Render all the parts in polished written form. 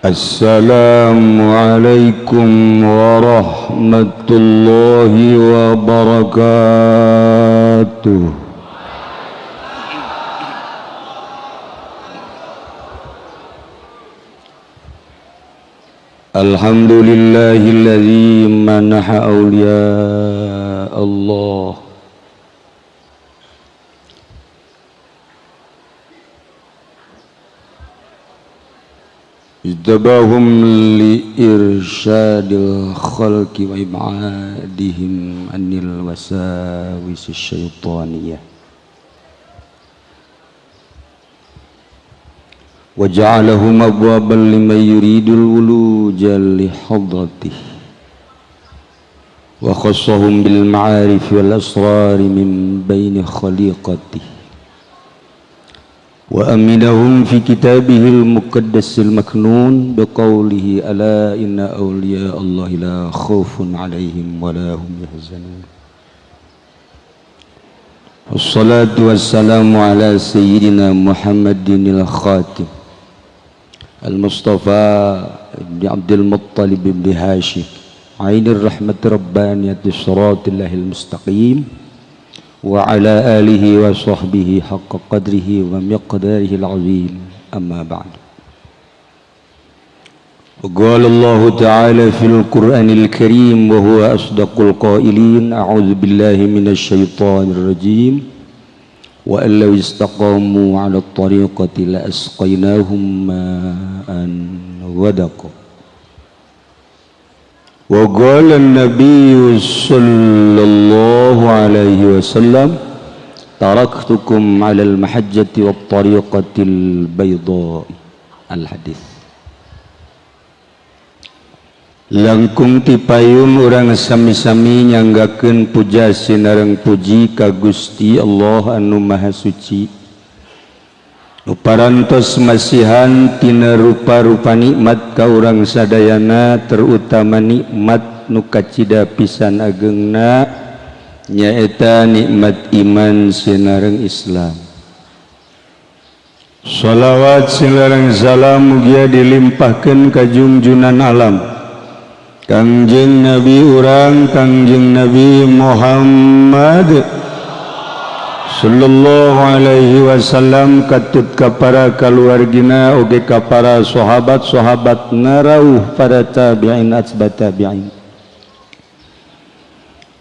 السلام عليكم ورحمة الله وبركاته. الحمد لله الذي منح أولياء الله اجتباهم لإرشاد الخلق وإبعادهم عن الوساوس الشيطانية وجعلهم أبوابا لمن يريد الولوج لحضرته وخصهم بالمعارف والأسرار من بين خليقته وأمنهم في كتابه المقدس المكنون بقوله ألا إن أولياء الله لا خوف عليهم ولا هم يحزنون. والصلاة والسلام على سيدنا محمد الخاتم المصطفى ابن عبد المطلب ابن هاشم عين الرحمة ربانية صراط الله المستقيم وعلى آله وصحبه حق قدره ومقداره العظيم. أما بعد، وقال الله تعالى في القرآن الكريم وهو أصدق القائلين: أعوذ بالله من الشيطان الرجيم، وأن لو استقاموا على الطريقة لأسقيناهم ماء غدقا. وقال النبي صلى الله عليه وسلم: تركتكم على المحجة والطريقة البيضاء. الحديث. Langkung tipayun urang sami-sami nyanggakeun puja sinareng puji ka Gusti Allah anu Maha Suci, nu parantos masihan tina rupa-rupa nikmat ka urang sadayana, terutama nikmat nu kacida pisan agengna, nyaeta nikmat iman sinareng Islam. Shalawat sinareng salam mugia dilimpahkeun ka junjunan alam Kangjeng Nabi urang, Kangjeng Nabi Muhammad sallallahu alaihi wasallam, katut ka para kaluargina oge ka para sahabat-sahabat narauh para tabi'in atsba tabi'in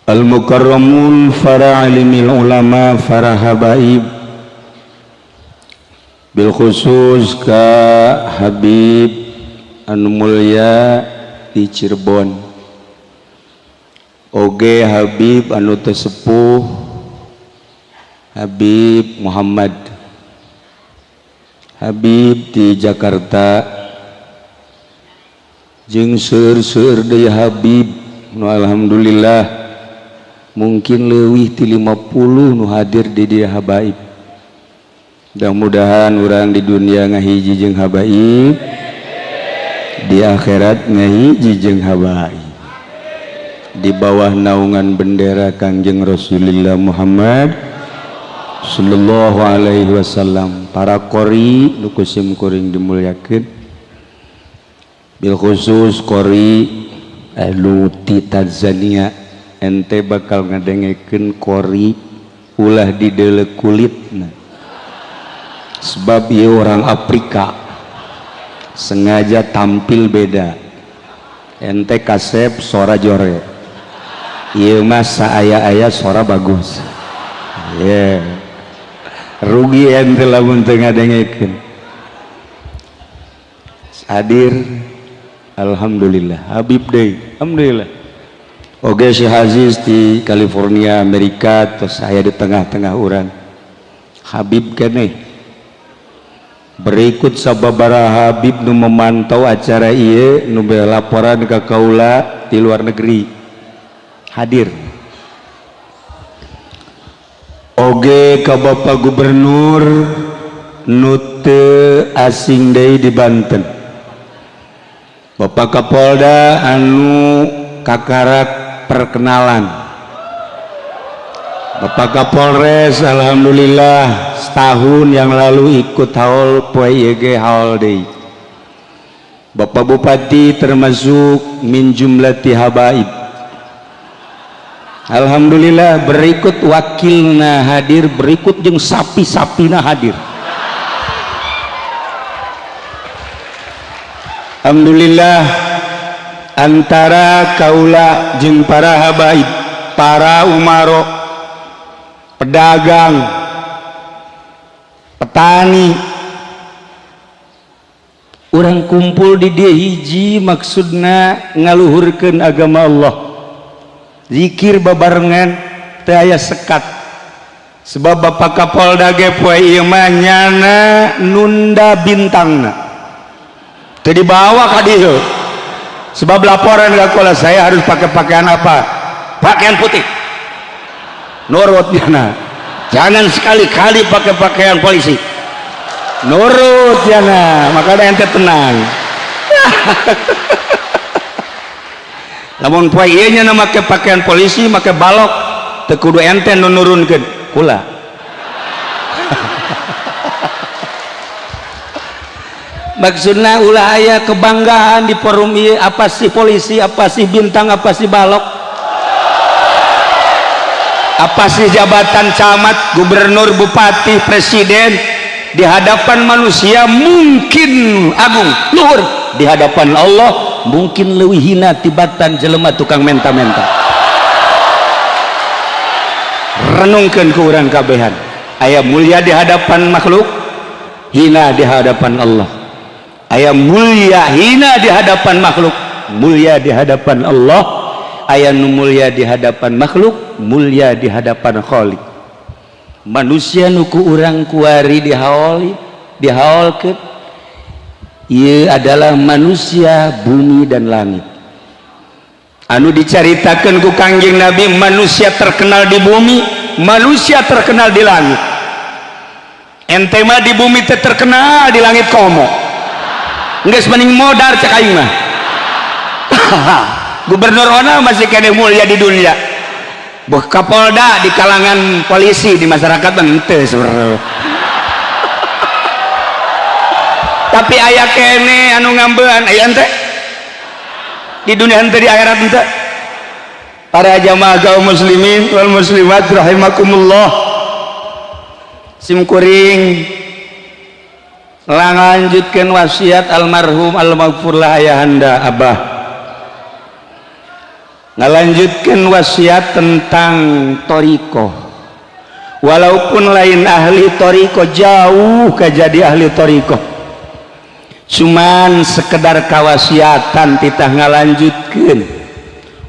al mukarramun, para alimil ulama, para habaib, bil khusus ka Habib anu mulia di Cirebon, oge Habib anu tesepuh, Habib Muhammad, Habib di Jakarta, jeung seueur-seueur deui Habib nu alhamdulillah mungkin leuwih ti 50 nu hadir di dieu habaib. Mudah-mudahan urang di dunia ngahiji jeung habaib, di akhirat ngahiji jeung habaib, di bawah naungan bendera Kangjeng Rasulullah Muhammad sallallahu alaihi wasallam. Para qori nu ku sim kuring dimuliakeun, bil khusus qori anu ti Tanzania, ente bakal ngadengekeun qori ulah dideuleu kulitna, sebab ieu orang Afrika sengaja tampil beda. Ente kasep sora jore, ieu mah saaya-aya sora bagus. Yeah. Rugi ente lamun teu ngadengekeun. Hadir alhamdulillah Habib deui, alhamdulillah. Oge si Aziz di California, Amerika, terus saya di tengah-tengah urang Habib keneh. Berikut sababaraha Habib nu memantau acara ieu, nu laporan ke kaula di luar negeri hadir. Oge ka Bapak Gubernur nu teu asing deui di Banten, Bapak Kapolda anu kakarak perkenalan, Bapak Kapolres alhamdulillah setahun yang lalu ikut haul, poe ieu ge haul deui. Bapak Bupati termasuk min jumlati habaib. Alhamdulillah, berikut wakilna hadir, berikut jeung sapi-sapina hadir. Alhamdulillah, antara kaula jeung para habaib, para umaro, pedagang, petani, urang kumpul di dieu hiji maksudna ngaluhurkeun agama Allah, zikir babarengan, teu aya sekat. Sebab Bapak Kapolda ge poe ieu mah nyana nunda bintangna, teu dibawa ka dieu. Sebab laporan ka kaula, saya harus pakai pakaian apa? Pakaian putih. Nurut nyana. Jangan sekali-kali pakai pakaian polisi. Nurut nyana, makanya ente tenang. Lamun poe ieu nya make pakaian polisi, make balok, teu kudu ente nu nurunkeun, kula. Maksudna ulah aya kebanggaan di forum ieu, apa sih polisi, apa sih bintang, apa sih balok, apa sih jabatan camat, gubernur, bupati, presiden. Di hadapan manusia mungkin agung luhur, di hadapan Allah mungkin leuwih hina tibatan jelema tukang menta-menta. Renungkeun ku urang kabehan, aya mulia di hadapan makhluk, hina di hadapan Allah. Aya mulia hina di hadapan makhluk, mulia di hadapan Allah. Aya nu mulia di hadapan makhluk, mulia di hadapan Khalik. Manusia nu ku urang kuari dihaoli, dihaolkeun, ieu adalah manusia bumi dan langit. Anu dicaritakeun ku Kangjeng Nabi, manusia terkenal di bumi, manusia terkenal di langit. Ente mah di bumi teh terkenal, di langit komo. Geus mending modar cek aing mah. Gubernur ona masih kene mulia di dunia. Boh Kapolda di kalangan polisi, di masyarakat henteu sebenarnya. Tapi aya kene anu ngambean, aya henteu di dunia, henteu di akhirat henteu. Para jamaah kaum muslimin wal muslimat rahimakumullah, sim kuring lanjutkan wasiat almarhum almaghfurlah ayahanda abah, ngalanjutkan wasiat tentang thoriqoh. Walaupun lain ahli thoriqoh, jauh ke jadi ahli thoriqoh, cuman sekedar kawasiatan titah ngalanjutkan.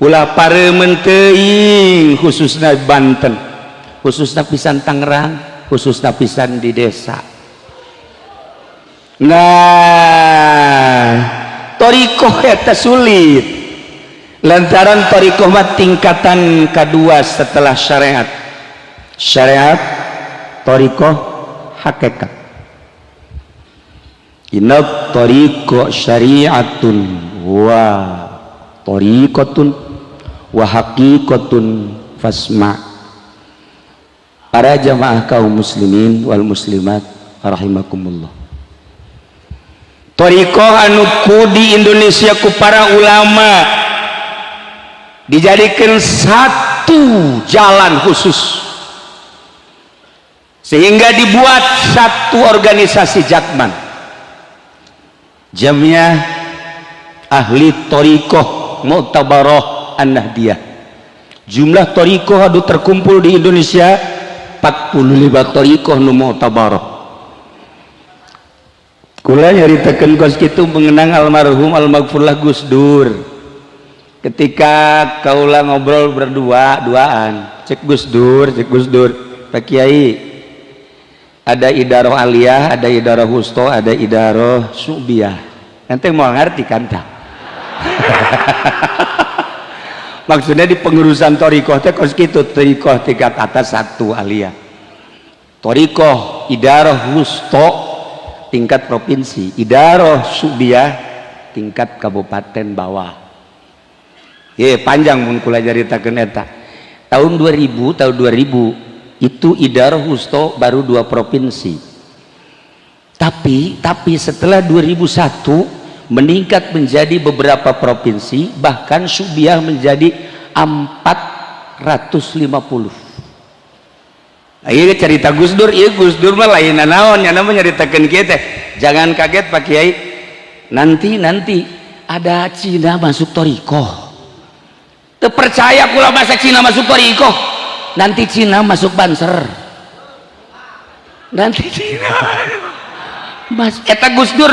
Ulah pareumeun teuing, khususna Banten, khususna pisan Tangerang, khususna pisan di desa. Nah, thoriqoh eta sulit lantaran thoriqoh mah tingkatan kedua setelah syariat. Syariat, thoriqoh, hakikat. Inna thoriqo syariatun wa thoriqotun wa haqiqatun fasma. Para jamaah kaum muslimin wal muslimat rahimakumullah, thoriqoh anu ku di Indonesia ku para ulama dijadikan satu jalan khusus sehingga dibuat satu organisasi Jakman, Jamiah Ahli Thoriqoh Mu'tabarah An-Nahdiyah. Jumlah thoriqoh anu terkumpul di Indonesia 45 thoriqoh nu mu'tabarah. Kula nyaritakeun kos kitu mengenang almarhum almaghfurlah Gus Dur. Ketika kaula ngobrol berdua duaan, cek Gus Dur, cek Gus Dur, Pak Kiai, ada idaroh aliyah, ada idaroh wusto, ada idaroh su'biyah. Nanti mau ngerti kan tak? Maksudnya di pengurusan thoriqoh teh kos kitu, thoriqoh tingkat atas satu aliyah, thoriqoh idaroh wusto tingkat provinsi, idaroh su'biyah tingkat kabupaten bawah. Ye, panjang mun kula caritakeun eta. Tahun 2000, tahun 2000 itu idaroh wusto baru 2 provinsi. Tapi setelah 2001 Meningkat menjadi beberapa provinsi, bahkan Syu'biyah menjadi 450. Ayo cerita Gus Dur, iya Gus Dur mah lain naon nya, namanya nyaritakeun kieu teh. Jangan kaget, Pak Kiai. Nanti nanti ada Cina masuk thoriqoh. Teu percaya kula, masa Cina masuk thoriqoh. Nanti Cina masuk Banser. Nanti Cina Mas eta Gus Dur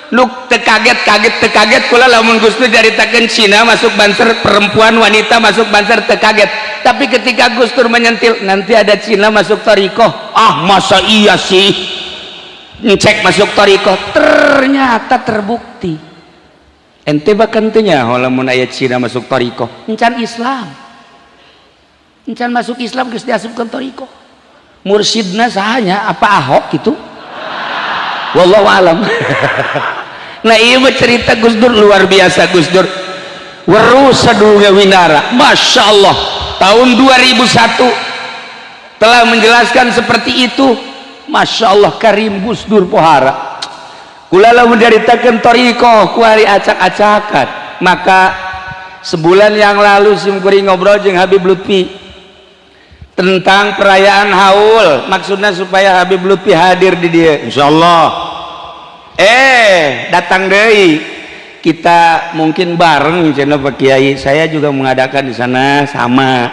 lu teu kaget-kaget, teu kaget kula lamun Gus Dur nyaritakeun Cina masuk Banser, perempuan wanita masuk Banser, teu kaget. Tapi ketika Gus Dur menyentil nanti ada Cina masuk thoriqoh, ah masa iya sih, ngecek masuk thoriqoh, ternyata terbukti. Ente bahkan teu nyaho lamun aya Cina masuk thoriqoh, encan Islam, encan masuk Islam geus diasupkeun thoriqoh. Mursidna sahanya, apa Ahok gitu? Wallahu alam. Nah, iya mah cerita Gus Dur luar biasa. Gus Dur weruh sadunya winara, Masya Allah, tahun 2001 telah menjelaskan seperti itu. Masya Allah karim, Gus Dur pohara kula. Lamun nyaritakeun thoriqoh kuari acak-acakan. Maka sebulan yang lalu simkuring ngobrol jeung Habib Lutfi tentang perayaan haul, maksudnya supaya Habib Lutfi hadir di dia. Insyaallah datang deui, kita mungkin bareng cenah, Pak Kiai, saya juga mengadakan di sana sama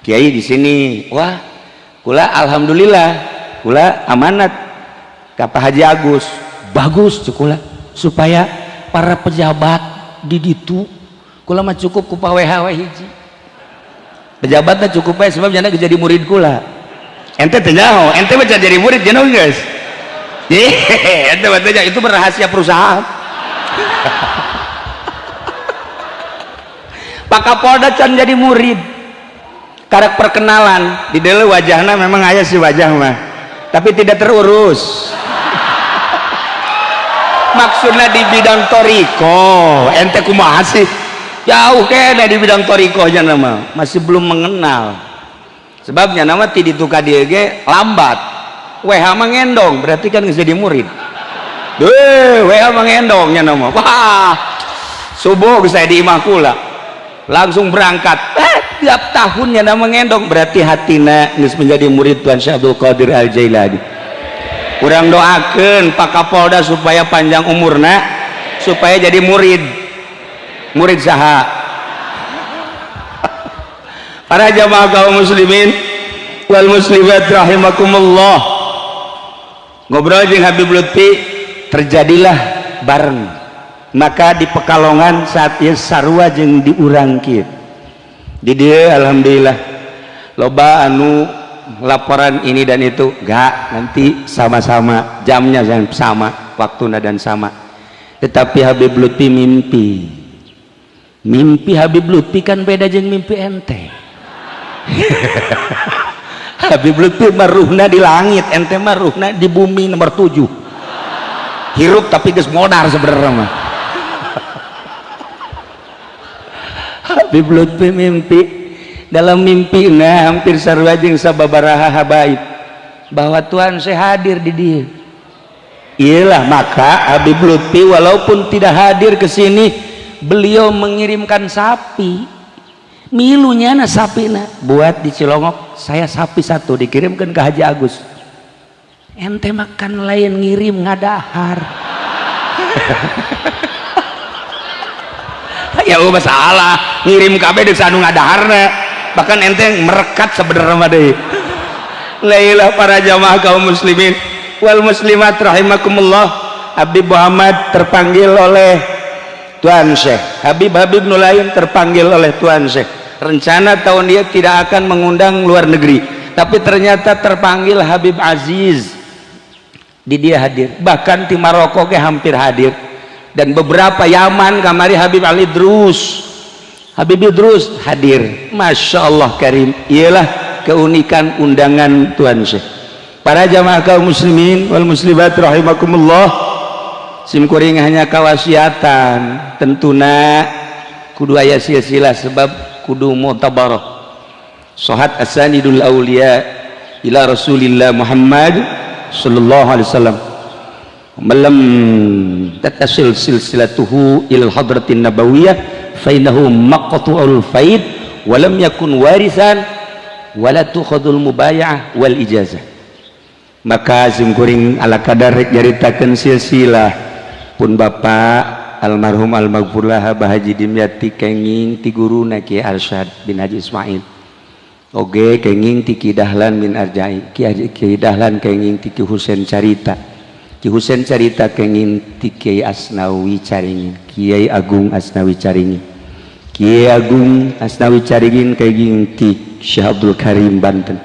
Kiai di sini. Wah, kula alhamdulillah, kula amanat ka Pak Haji Agus, bagus kula supaya para pejabat di ditu. Kula mah cukup ku Pak WH we, hiji pejabatnya cukup bae, sebab jana jadi murid kula. Ente teu nyaho, ente mah jadi murid jenong guys. Ente mah teu nyaho, itu rahasia perusahaan. Pak Kapolda can jadi murid, karak perkenalan di dalam. Wajahnya memang aya sih, wajah mah, tapi tidak terurus, maksudnya di bidang thoriqoh. Ente kumaha sih, jauh kayaknya di bidang thoriqohnya, nama masih belum mengenal, sebabnya nama ti ditu ka dieu ge lambat. WH mah ngendong, berarti kan geus jadi murid deh. WH mah ngendongnya nama, wah, subuh geus saya di imah kula langsung berangkat. Tiap tahunnya nama ngendong, berarti hatina geus menjadi murid Tuan Syekh Abdul Qadir Al Jailani. Kurang doakan Pak Kapolda supaya panjang umurna, supaya jadi murid. Murid saha? Para jamaah kaum muslimin wal muslimat rahimakumullah, ngobrol jeung Habib Lutfi, terjadilah bareng. Maka di Pekalongan saat ieu sarua jeung di urang kieu di dieu, alhamdulillah loba anu laporan ini dan itu, enggak, nanti sama-sama jamnya dan sama waktu dan sama. Tetapi Habib Lutfi mimpi, mimpi Habib Lutfi kan beda jeung mimpi ente. Habib Lutfi mah ruhna di langit, ente mah ruhna di bumi nomor 7, hirup tapi geus modar sebenarnya mah. Habib Lutfi mimpi, dalam mimpi nah hampir sarua jeung sababaraha habaib bahwa Tuhan saya hadir di dia. Iyalah, maka Habib Lutfi walaupun tidak hadir ke sini, beliau mengirimkan sapi, milunya na sapi na buat di Cilongok. Saya sapi satu dikirimkan ke Haji Agus. Ente makan lain ngirim, ngadahar ya. Oh, masalah ngirim kabeh di anu ngadaharna, bahkan ente merekat sebenarnya mah deui. Lailah, para jamaah kaum muslimin wal muslimat rahimakumullah, Habib Muhammad terpanggil oleh Tuan Syekh, Habib Habib nu lain terpanggil oleh Tuan Syekh. Rencana tahun dia tidak akan mengundang luar negeri, tapi ternyata terpanggil Habib Aziz di dia hadir, bahkan di Maroko ke hampir hadir, dan beberapa Yaman kamari Habib Ali Drus, Habib Idrus hadir. Masya Allah karim, ialah keunikan undangan Tuan Syekh. Para jamaah kaum muslimin wal muslimat rahimakumullah, simkuring hanya kawasiatan, tentuna kudu aya silsilah, sebab kudu mutabarah sohat asanidul awliya ila Rasulillah Muhammad sallallahu alaihi wasallam. Lam tattasil silsilatuhu ilal hadratin nabawiyah fa innahu maqtu'ul faid wa lam yakun warisan wa la tukhadul mubaya'ah wal ijazah. Maka simkuring ala kadar rek nyaritakeun silsilah pun bapak almarhum almaghfurlah Abah Haji Dimyati kenging ti guruna Ki Arsyad bin Haji Ismail, oge kenging ti Ki Dahlan bin Arjai, Ki Dahlan kenging ti Ki Husain Carita, Ki Husain Carita kenging ti Kiai Asnawi Caringin, Kiai Agung Asnawi Caringin, Kiai Agung Asnawi Caringin kenging ti Syekh Abdul Karim Banten,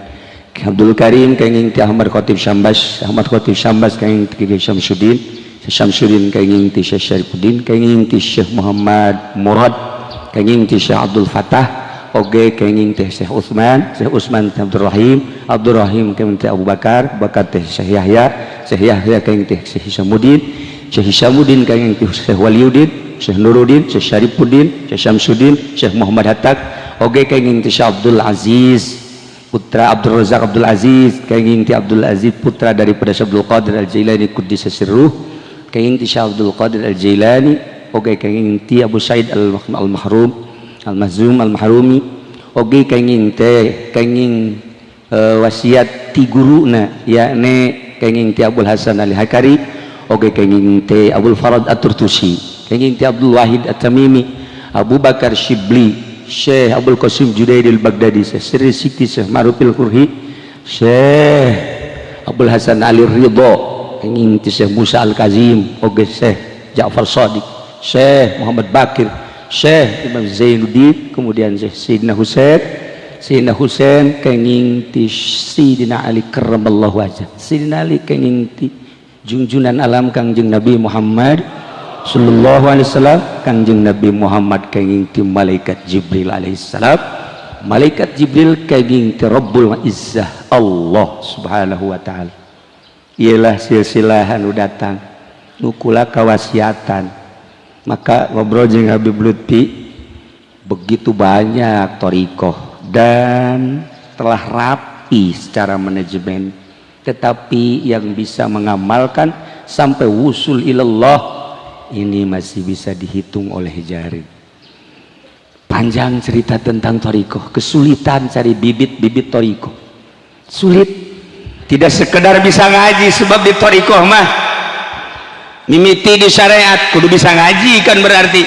Ki Abdul Karim kenging ti Ahmad Khatib Syambas, Ahmad Khatib Syambas kenging ti Kiai Syamsuddin, Syekh Syamsuddin kenging ti Syekh Syarifuddin, kenging ti Syekh Muhammad Murad, kenging ti Syekh Abdul Fatah, oge kenging teh Syekh Utsman, Syekh Utsman teh Abdul Rahim, Abdul Rahim kenging teh Abu Bakar, Bakar teh Syekh Yahya, Syekh Yahya kenging teh Syekh Hisamuddin, Syekh Hisamuddin kenging teh Syekh Waliuddin, Syekh Nuruddin, Syekh Syarifuddin, Syekh Syamsuddin, Syekh Muhammad Hatak, oge kenging teh Syekh Abdul Aziz putra Abdul Razak Abdul Aziz, kenging ti Abdul Aziz putra daripada Syekh Abdul Qadir Al-Jailani Quddisa Sirruh, kenging ti Syekh Abdul Qadir Al-Jailani, oge kenging ti Abu Said Al-Mahrum Al-Mahzum Al-Mahrumi, oge kenging teh kenging wasiat ti guruna, yakni kenging ti Abul Hasan Ali Hakari, oge kenging teh Abul Farad At-Turtusi, kenging ti Abdul Wahid At-Tamimi, Abu Bakar Shibli, Syekh Abdul Qasim Junaid Al-Baghdadi, Syekh Sirri Sikti, Syekh Ma'rufil Qurhi, Syekh Abdul Hasan Ali Ridho, kenging ti Syekh Musa Al-Kazim, oge Syekh Ja'far Sadiq, Syekh Muhammad Bakir, Syekh Imam Zainuddin, kemudian Syekh Sayyidina Husain, Sayyidina Husain kenging ti Sayyidina Ali karramallahu wajah, Sayyidina Ali kenging ti junjunan alam Kangjeng Nabi Muhammad sallallahu alaihi wasallam, Kangjeng Nabi Muhammad kenging ti malaikat Jibril alaihissalam, malaikat Jibril kenging ti Rabbul Izzah Allah subhanahu wa ta'ala. Ialah silsilah anu datang nukula kawasiatan. Maka ngobrol jeung Habib Lutfi, begitu banyak thoriqoh dan telah rapi secara manajemen, tetapi yang bisa mengamalkan sampai wusul ilallah ini masih bisa dihitung oleh jari. Panjang cerita tentang thoriqoh, kesulitan cari bibit-bibit thoriqoh sulit, tidak sekedar bisa ngaji, sebab di thoriqoh mah mimiti di syariat kudu bisa ngaji kan, berarti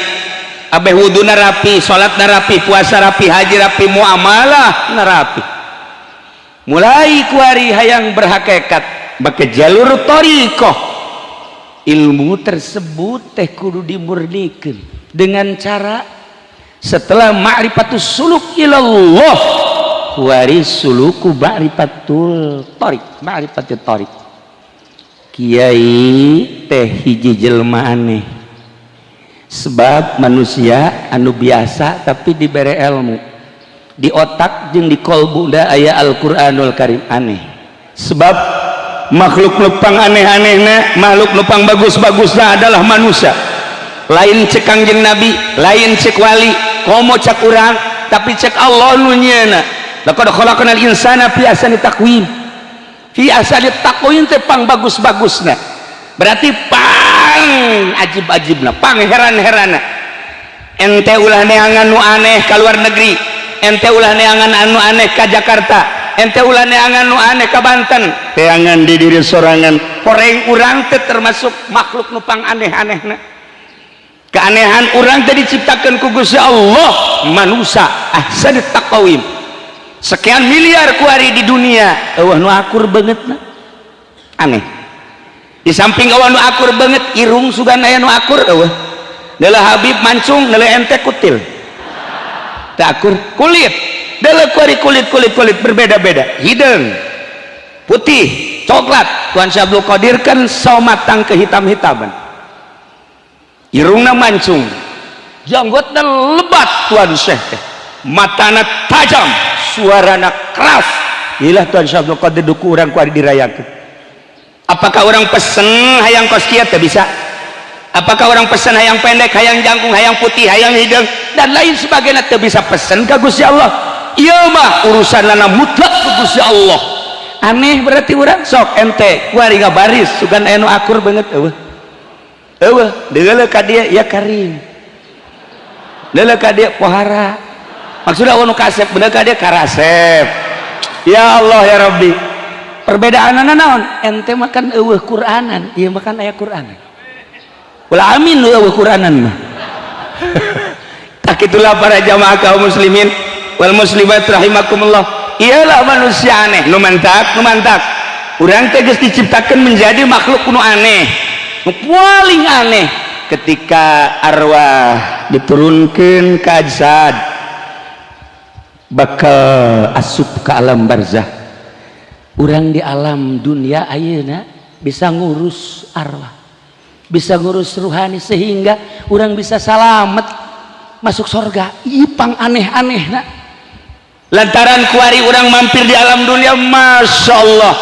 abeh wuduna rapi, salat rapi, puasa rapi, haji rapi, muamalah rapi. Mulai kuari hayang berhakikat make jalur thoriqoh, ilmu tersebut teh kudu dimurnikan dengan cara setelah ma'rifatus suluk ilallah, kuari suluku ma'rifatul thoriq, ma'rifatul thoriq. Kiai teh hiji jelma aneh, sebab manusia anu biasa tapi diberi ilmu di otak jeung di kolbu da aya Al-Qur'anul Karim. Aneh sebab makhluk nu pang aneh-anehna, makhluk nu pang bagus-bagusna adalah manusia. Lain cek Kangjeng Nabi, lain cek wali, komo cek urang, tapi cek Allah nu nyeuna, laqad khalaqnal insana fi ahsani taqwim. Fi ahsani taqwim teh pang bagus-bagusna, berarti pang ajib-ajibna, pang heran-heranna. Ente ulah neangan nu aneh ka luar negeri, ente ulah neangan anu aneh ka Jakarta, ente ulah neangan nu aneh ka Banten, teangan di diri sorangan. Koreng urang teh termasuk makhluk nu pang aneh-anehna. Keanehan urang teh diciptakan ku Gusti Allah manusia ahsan taqwim. Sekian miliar kuari di dunia eueuh nu akur banget na. Aneh, di samping eueuh nu akur banget, irung sugan aya nu akur eueuh. Deuleu Habib mancung, deuleu ente kutil, teu akur. Kulit deuleu kuari, kulit kulit kulit berbeda-beda, hideung, putih, coklat. Tuan Syekh Abdul Qadir kan somatang kehitam-hitaman, irungna mancung, janggotna lebat. Tuan Syekh teh matana tajam, suarana keras. Ilah Tuan Syekh Abdul Qadir duku urang kuari dirayakeun. Apakah orang pesen hayang kos kieu teh bisa? Apakah orang pesen hayang pendek, hayang jangkung, hayang putih, hayang hideung, dan lain sebagainya? Teu bisa pesen ka Gusti Allah. Ieu mah urusan mutlak ku Gusti Allah. Aneh berarti urang. Sok ente kuari baris, sugan aya nu akur banget. Eueuh, eueuh. Deuleu ka dieu ya karim, deuleu ka dieu pohara, maksudna eueuh nu kasep, bener ka dieu karasep. Ya Allah ya Rabbi, perbedaanana naon? Ente makan eueuh Quranan, ieu makan aya Quranan. Ulah amin nu eueuh Quranan mah. Tak itulah, para jamaah kaum muslimin wal muslimat rahimakumullah, iyalah manusia aneh. Nu mantak, nu mantak urang teh geus diciptakan menjadi makhluk nu aneh, nu paling aneh. Ketika arwah diturunkan ke ajsad, bakal asup ke alam barzah, urang di alam dunia ayeuna bisa ngurus arwah, bisa ngurus ruhani, sehingga urang bisa salamet masuk surga. Ipang aneh-aneh nah. Lantaran kuari urang mampir di alam dunia, Masya Allah,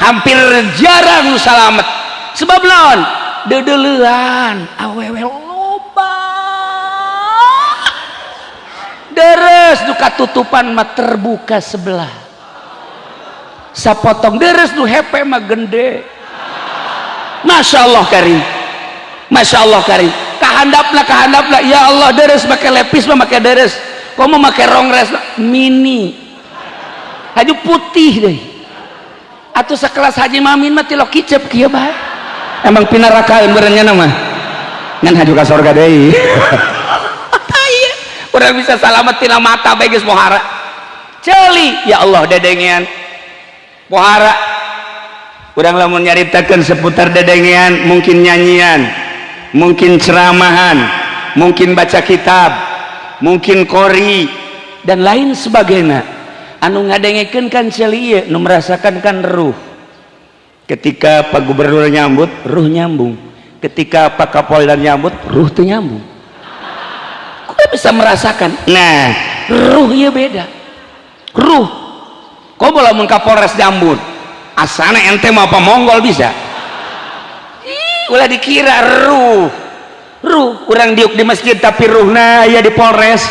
hampir jarang salamet. Sebab naon? Deudeulean awewe loba, deres duka tutupan mah terbuka sebelah sapotong, deres nu hepe mah gende. Masya Allah karim, Masya Allah karim. Kahandapna, kahandapna, ya Allah, deres make lepis mah make deres, komo make rongres mini haju putih deh, atau sekelas Haji Mamin mah tilok kicep kieu bae. Emang pinarakaeun beureunya nama ngan haju ka sorga deui. Iya, urang bisa salamet tina mata bae geus pohara ceuli. Ya Allah, dedengean pohara. Urang lamun nyaritakeun seputar dedengean, mungkin nyanyian, mungkin ceramahan, mungkin baca kitab, mungkin kori dan lain sebagainya. Anu ngadengekeun kan ceuli ieu, nu merasakan kan ruh. Ketika Pak Gubernur nyambut, ruh nyambung. Ketika Pak Kapolda nyambut, ruh tuh nyambung. Kok bisa merasakan? Nah, ruh ieu beda. Ruh kok lamun Kapolres nyambut, asana ente mau apa monggol bisa. Ih, ulah dikira ruh. Ruh urang diuk di masjid tapi ruhna aya di Polres,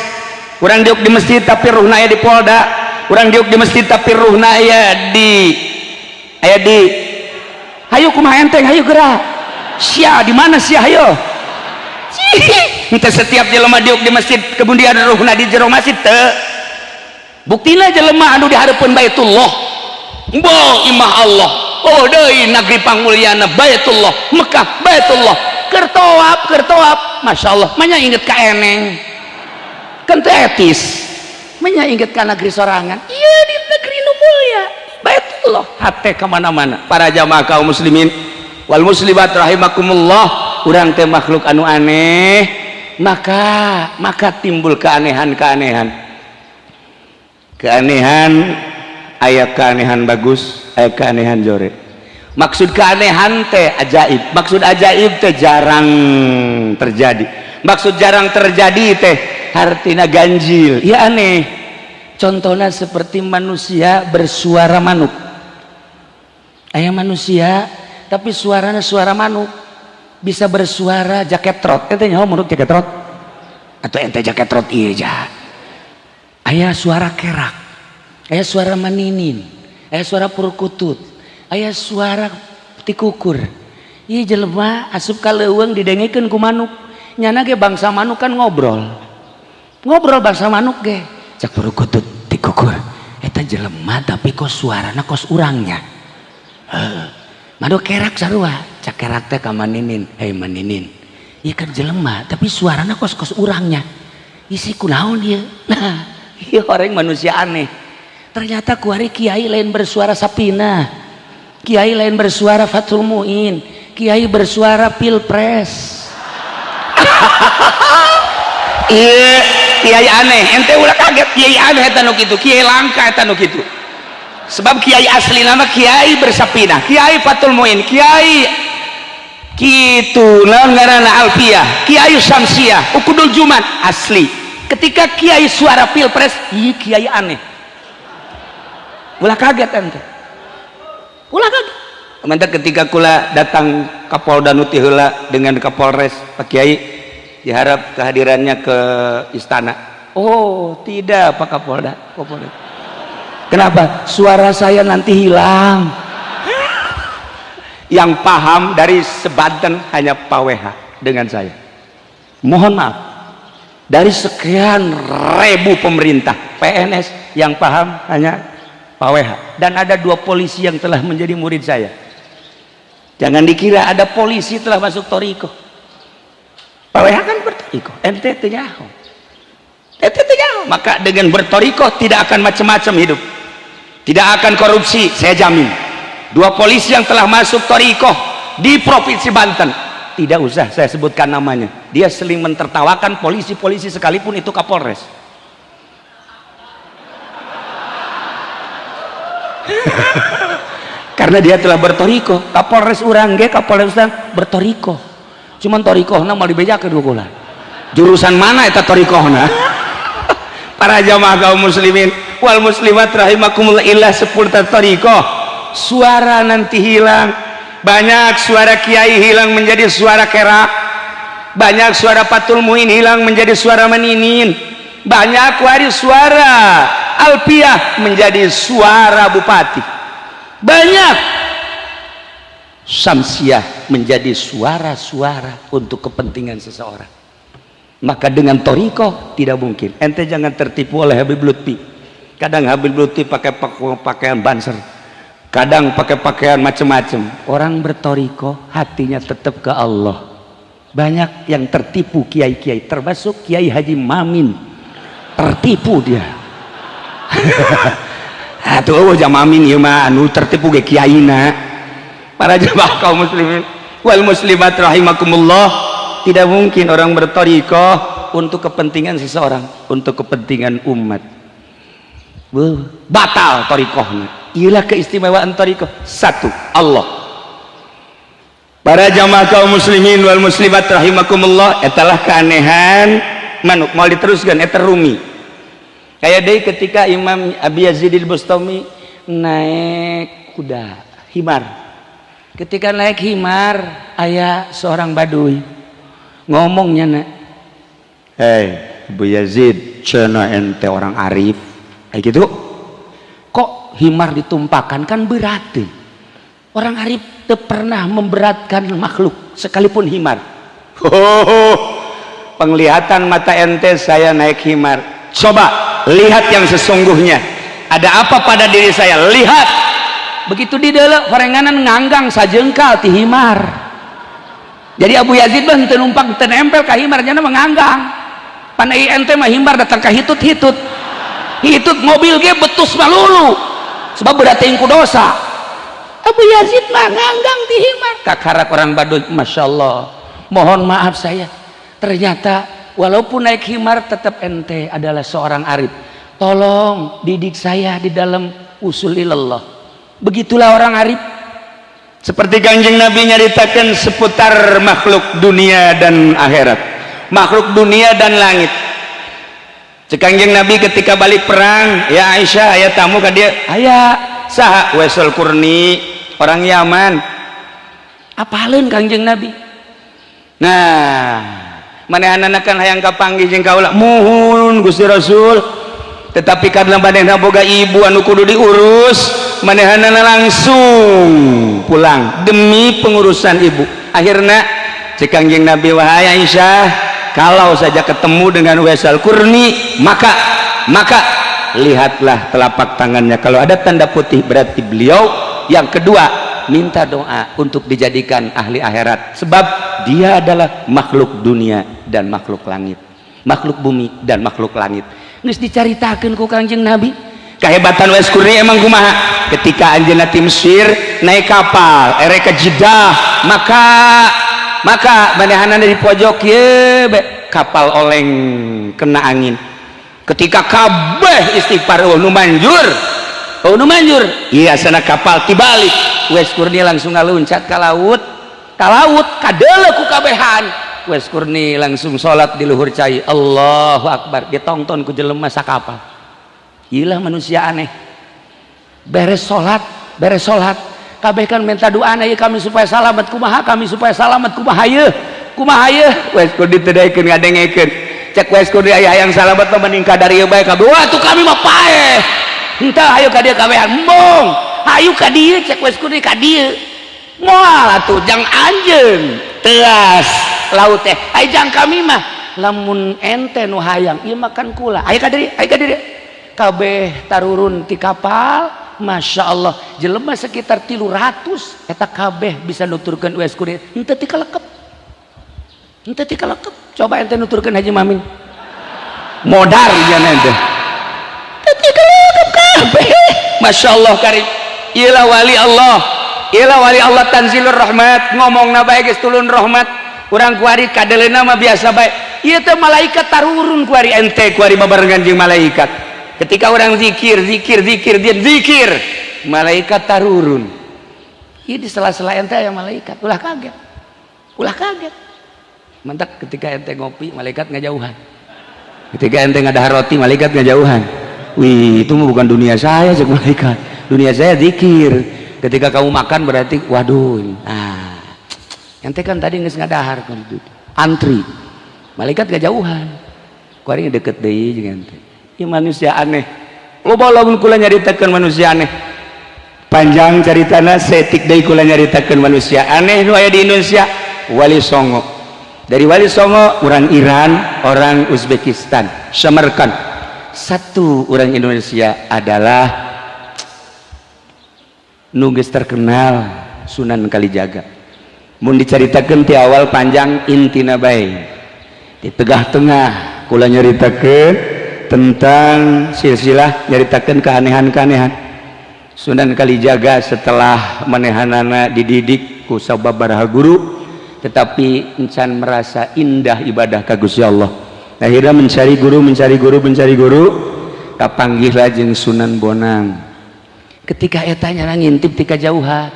urang diuk di masjid tapi ruhna aya di Polda, urang diuk di masjid tapi ruhna aya di hayu kumaha enteng, hayu gerak sia, di mana sia, hayo. Ente setiap jelema diuk di masjid kemudian ruhna di jero masjid teu. Buktina jelema anu di hareupeun Baitullah, bo imah Allah, oh deui negeri pangmulyana Baitullah, Mekah, Baitullah, keur tawaf, keur tawaf, Masya Allah, manya inget ka eneng kan teu etis, manya inget ka negeri sorangan. Iya, di negeri nu mulia Baitullah hate kemana-mana. Para jamaah kaum muslimin wal muslimat rahimakumullah, urang teh makhluk anu aneh, maka maka timbul keanehan-keanehan. Keanehan aya, keanehan bagus, aya keanehan jore. Maksud keanehan teh ajaib, maksud ajaib teh jarang terjadi, maksud jarang terjadi teh artinya ganjil ya, aneh. Contohnya seperti manusia bersuara manuk. Aya manusia tapi suaranya suara manuk, bisa bersuara jaket trot. Ente nyaho manuk jaket trot atau ente jaket trot? Iya ja, aya suara kerak, aya suara maninin, aya suara purkutut, aya suara tikukur. Iya, jelema asup ka leuweung didengekeun ku manuk. Nyana ge bangsa manuk kan ngobrol, ngobrol bangsa manuk ge. Cak purkutut tikukur, eta jelema tapi kok suarana kos urangnya. Heuh, manuk kerak sarua. Cak kerak teh ka maninin, "Hei maninin, ieu kan jelema tapi suarana kos kos urangnya, isi kunaon ieu?" Nah, ieu orang manusia aneh. Ternyata kuari kiai lain bersuara Sapina, kiai lain bersuara Fathul Muin, kiai bersuara Pilpres. Iya, kiai aneh. Ente ulah kaget, kiai aneh eta nu kitu, kiai langka eta nu kitu. Sebab kiai asli nama kiai bersapina, kiai Fathul Muin, kiai kitu naon ngaranna, Alfiah, Kiai Syamsiah, Ukudul Jumat asli. Ketika kiai suara Pilpres, iya kiai aneh. Ulah kaget ente, ulah kaget. Mantap, ketika kula datang Kapolda nu ti heula dengan Kapolres, "Pak Kiai, diharap kehadirannya ke istana." "Oh tidak, Pak Kapolda, Kapolda." Kenapa? Suara saya nanti hilang. Yang paham dari sebanten hanya Pak WH dengan saya. Mohon maaf, dari sekian ribu pemerintah PNS yang paham hanya Pak WH, dan ada dua polisi yang telah menjadi murid saya. Jangan dikira ada polisi telah masuk thoriqoh. Pak WH kan berthoriqoh, ente teu nyaho, ente teu nyaho. Maka dengan berthoriqoh tidak akan macam-macam hidup, tidak akan korupsi, saya jamin. Dua polisi yang telah masuk thoriqoh di Provinsi Banten, tidak usah saya sebutkan namanya, dia sering mentertawakan polisi-polisi sekalipun itu Kapolres. Karena dia telah berthoriqoh. Kapolres urang ge, Kapolres urang berthoriqoh, cuman thoriqohna mau dibejakeun ku kula jurusan mana eta thoriqohna. Para jamaah kaum muslimin wal muslimat rahimakumullah, ilah seputar thoriqoh, suara nanti hilang. Banyak suara kiai hilang menjadi suara kerak, banyak suara Fathul Muin hilang menjadi suara meninin, banyak waris suara alpiah menjadi suara bupati, banyak samsiah menjadi suara-suara untuk kepentingan seseorang. Maka dengan thoriqoh tidak mungkin. Ente jangan tertipu oleh Habib Lutfi. Kadang Habib Lutfi pakai pakaian banser, kadang pakai pakaian macam-macam. Orang berthoriqoh hatinya tetap ke Allah. Banyak yang tertipu kiai-kiai, termasuk Kiai Haji Mamin, tertipu dia. Atuh oh Mamin ieu mah anu tertipu ge kiaina. Para jemaah kaum muslimin wal muslimat rahimakumullah, tidak mungkin orang berthoriqoh untuk kepentingan seseorang, untuk kepentingan umat. Batal thoriqohnya. Ialah keistimewaan thoriqoh. Satu, Allah. Para jamaah kaum muslimin wal muslimat rahimakumullah, etalah keanehan manuk. Mau diteruskan eta Rumi. Kayak deui ketika Imam Abi Yazid al-Bustami naik kuda himar. Ketika naik himar aya seorang baduy ngomongnya, nak, "Hei Abu Yazid, cenah ente orang arif." Kayak gitu. Kok himar ditumpakan, kan berarti orang arif teu pernah memberatkan makhluk sekalipun himar. Oh, penglihatan mata ente saya naik himar, coba lihat yang sesungguhnya ada apa pada diri saya, lihat. Begitu di dalam horenganan nganggang sajengkal ti himar. Jadi Abu Yazid mah teu numpak, teu nempel ka himar, nya menganggang. Pan ente mah himar datang ka hitut-hitut, hitut mobil ge betus malulu sebab berarti ku dosa. Abu Yazid mah nganggang di himar. Kakarak orang Baduy, "Masya Allah, mohon maaf saya, ternyata walaupun naik himar tetap ente adalah seorang arif. Tolong didik saya di dalam usul ilallah." Begitulah orang arif. Seperti Kanjeng Nabi nyaritakan seputar makhluk dunia dan akhirat, makhluk dunia dan langit. Cek Kanjeng Nabi ketika balik perang, "Ya Aisyah, aya tamu ka dia." "Aya." "Saha?" "Waisul Qurni, orang Yaman." Apaleun Kanjeng Nabi? Nah, manehanana kan hayang kapanggih jeung kaula. "Muhun Gusti Rasul, tetapi karena manehna boga ibu anu kudu diurus, manehanana langsung pulang demi pengurusan ibu." Akhirna cek Kanjeng Nabi, "Wahai Aisyah, kalau saja ketemu dengan Waisal Qurni, maka lihatlah telapak tangannya, kalau ada tanda putih berarti beliau." Yang kedua, minta doa untuk dijadikan ahli akhirat, sebab dia adalah makhluk dunia dan makhluk langit, makhluk bumi dan makhluk langit. Geus dicaritakeun ku Kanjeng Nabi kehebatan Wais Qurni emang kumaha. Ketika anjeunna ti Mesir naik kapal erek ke Jeddah, maka manehanana di pojok ye be, kapal oleng kena angin. Ketika kabeh istighfar, oh nu manjur, oh nu manjur, iya sana kapal tibalik. Wais Qurni langsung ngaluncat ka laut, ka laut kadeuleu ku kabehan. Wais Qurni langsung salat di luhur cai, Allahu Akbar, ditonton ku jelema sakapal. Ilah manusia aneh. Beres salat, beres salat, kabeh kan minta doa ieu kami supaya salamet kumaha, kami supaya salamet kumaha ieu, kumaha ieu. Wais Qurni teu daekeun ngadengekeun. Cek Wais Qurni, "Aya hayang salamet mah mending kadar ieu bae kabeh." "Wah, tuh kami mah paeh." Henteu, hayu ka dieu kabehan. Embung, hayu ka dieu, cek Uwais Qarni, ka dieu. Moal atuh jang anjeun teas laut teh. Ai jang kami mah lamun ente nu hayang ieu makan kula. Ayo ka dieu, ayo ka dieu. Kabeh tarurun ti kapal, Masya Allah, jelema sekitar 300 eta kabeh bisa nuturkeun Uwais Qarni, henteu tikalekep, henteu tikalekep. Coba ente nuturkeun Haji Mamin, modar ieu ente, teu tikalekep kabeh. Masya Allah karim, iyalah wali Allah, iyalah wali Allah, tanzilur rahmat, ngomongna bae geus turun rahmat. Urang kuari kadeleuna mah biasa bae, ieu teh malaikat tarurun kuari, ente kuari babarengan jeung malaikat. Ketika orang zikir, zikir, zikir, dia zikir, malaikat tarurun. Ini di sela-sela ente aya malaikat, ulah kaget, ulah kaget. Mantap, ketika ente ngopi, malaikat ngajauhan. Ketika ente ngadahar roti, malaikat ngajauhan. Wih, itu mah bukan dunia saya, cek malaikat, dunia saya zikir. Ketika kamu makan berarti, waduh, nah, ente kan tadi geus ngadahar, antri, malaikat ngajauhan, kuari deket deui jeung ente. Ieu manusia aneh. Loba lamun kula nyaritakeun manusia aneh. Panjang caritana, setik deui kula nyaritakeun manusia aneh nu aya di Indonesia, Wali Songo. Dari Wali Songo orang Iran, orang Uzbekistan, Samarkand. Satu orang Indonesia adalah nu geus terkenal, Sunan Kalijaga. Mun dicaritakeun ti awal panjang, intina bae. Di tengah-tengah kula nyaritakeun tentang silsilah, nyaritakeun keanehan-keanehan Sunan Kalijaga setelah manehanana dididik ku sababaraha guru, tetapi encan merasa indah ibadah ka Gusti Allah. Akhirnya mencari guru, mencari guru, mencari guru, kapanggihlah jeung Sunan Bonang. Ketika etanya ngintip ti kajauhan,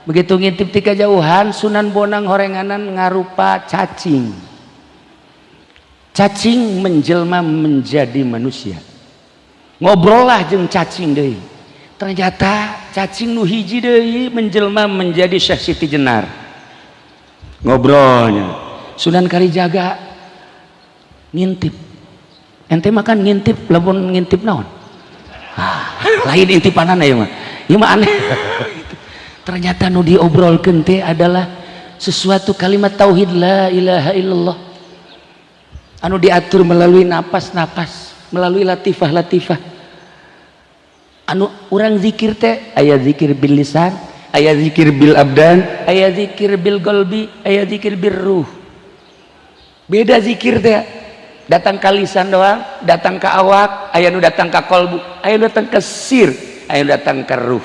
begitu ngintip ti kajauhan, Sunan Bonang horenganan ngarupa cacing. Cacing menjelma menjadi manusia, ngobrol lah jeung cacing deui. Ternyata cacing nu hiji deui menjelma menjadi Syekh Siti Jenar. Ngobrolnya, Sunan Kalijaga ngintip. Ente makan ngintip, lamun ngintip naon? Ah, lain intipanan ya mah, ieu mah aneh. Ternyata nu diobrolkeun teh adalah sesuatu kalimat tauhid, la ilaha illallah, anu diatur melalui napas-napas, melalui latifah-latifah. Anu urang zikir teh aya zikir bil lisan, aya zikir bil abdan, aya zikir bil qalbi, aya zikir bil ruh. Beda zikir teh, datang ke lisan doang, datang ke awak, aya nu datang ke kolbu, aya nu datang ke sir, aya nu datang ke ruh.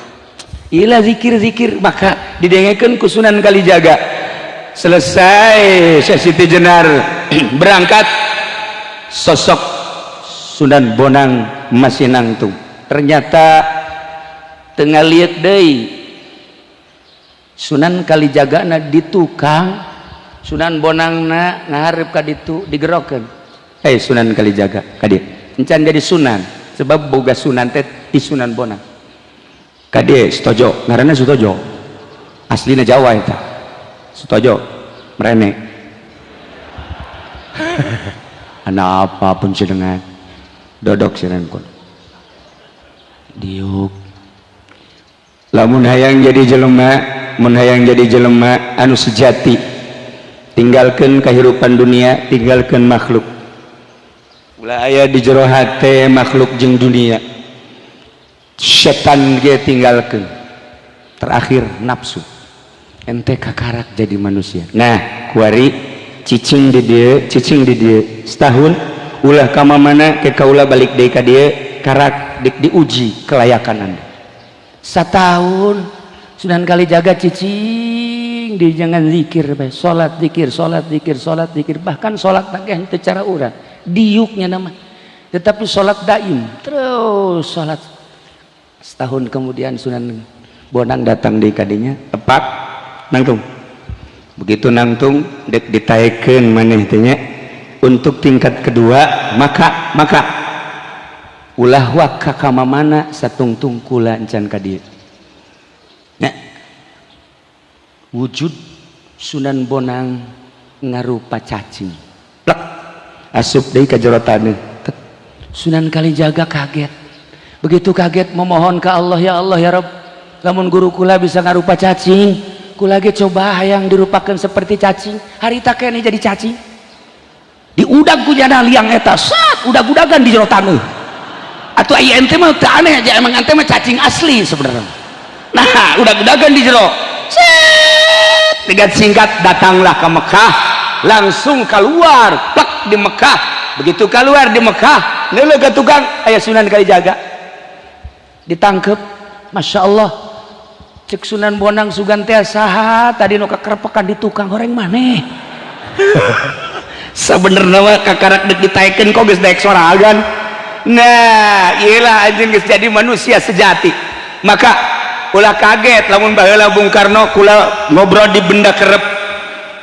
Ila zikir-zikir, maka didengekeun ku Sunan Kalijaga. Selesai Syekh Siti Jenar berangkat, sosok Sunan Bonang masih nangtung. Ternyata tengah lihat deui, Sunan Kalijaga na di tukang, Sunan Bonangna ngaharep ka ditu, digerokeun, "Hei Sunan Kalijaga, ka dieu." Encan jadi Sunan, sebab boga Sunan teh di Sunan Bonang. "Ka dieu, Sutojo." Ngaranna Sutojo, aslina Jawa eta. Sutojo merene, anak apapun dengan dodok siran kun diuk. Lamun hayang jadi jelema, mun hayang jadi jelema anu sejati, tinggalkan kehidupan dunia, tinggalkan makhluk. Ulah aya di jero hate makhluk jeung dunia. Setan ge tinggalkan, terakhir nafsu. Ente kakarak jadi manusia. Nah, kuari cicing di dieu, cicing di dieu setahun, ulah ka mana ke, kaula balik deui ka dieu, karak dik diuji kelayakan anda. Setahun Sunan Kalijaga cicing di, jangan zikir bae, salat zikir, salat zikir, salat zikir, bahkan salat ge henteu cara urang diuknya nama, tetapi salat daim terus salat. Setahun kemudian Sunan Bonang datang di kadinya, tepat nangtung. Begitu nangtung, dek ditaekeun maneh teh nya untuk tingkat kedua, maka ulah waka ka mana satungtung kula encan ka dieu nya. Wujud Sunan Bonang ngarupa cacing, plek, asup deui ka jero taneuh. Sunan Kalijaga kaget. Begitu kaget, memohon ke Allah, "Ya Allah, ya Rabb, lamun guru kula bisa ngarupa cacing, kula ge coba hayang dirupakan seperti cacing." Harita keneh jadi cacing, diudag ku jana liang eta, sat, udag-udagan di jero taneuh. Atau aya ente mah teu aneh aja, emang ente mah cacing asli sebenarnya. Nah, udag-udagan di jero set. Dengan singkat, datanglah ke Mekah, langsung keluar plak di Mekah. Begitu keluar di Mekah, neuleuh ke tukang, aya Sunan Kalijaga, ditangkep. Masya Allah, cek Sunan Bonang, "Sugan teh saha tadi nu kakerepekan di tukang? Horeng maneh." Sebenarnya mah kakarak dek ditaekeun, kok geus daek sorangan. Nah, iyalah, anjeun geus jadi manusia sejati. Maka ulah kaget lamun baheula Bung Karno, kula ngobrol di Benda Kerep